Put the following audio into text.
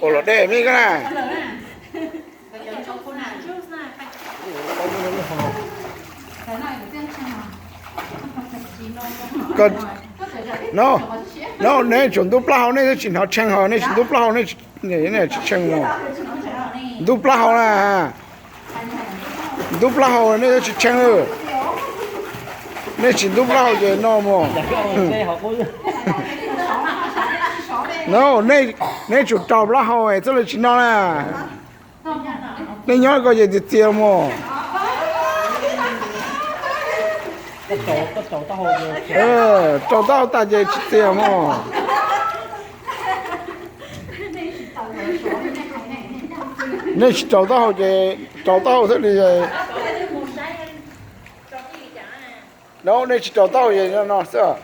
Ua luam dej me koj na. Koj, no, no, nej tsum ntub plaub hau, nej twb tsis hnov tshee hos nej tsis ntub plaub hau, nej tsis tshee mus. Ntub plaub hau na. Ntub plaub hau nej twb tsis tshee. Nej tsis ntub plaub hau ces no mus. No, nej tsum rau plaub hau txoj li tsis no na. Nej nyob ko ces txias txias mus. Rau taub hau tas ces tsis txias mus. Nej tsis rau taub hau ces, rau taub hau thiaj li. No, nej tsis rau taub hau ces no xwb.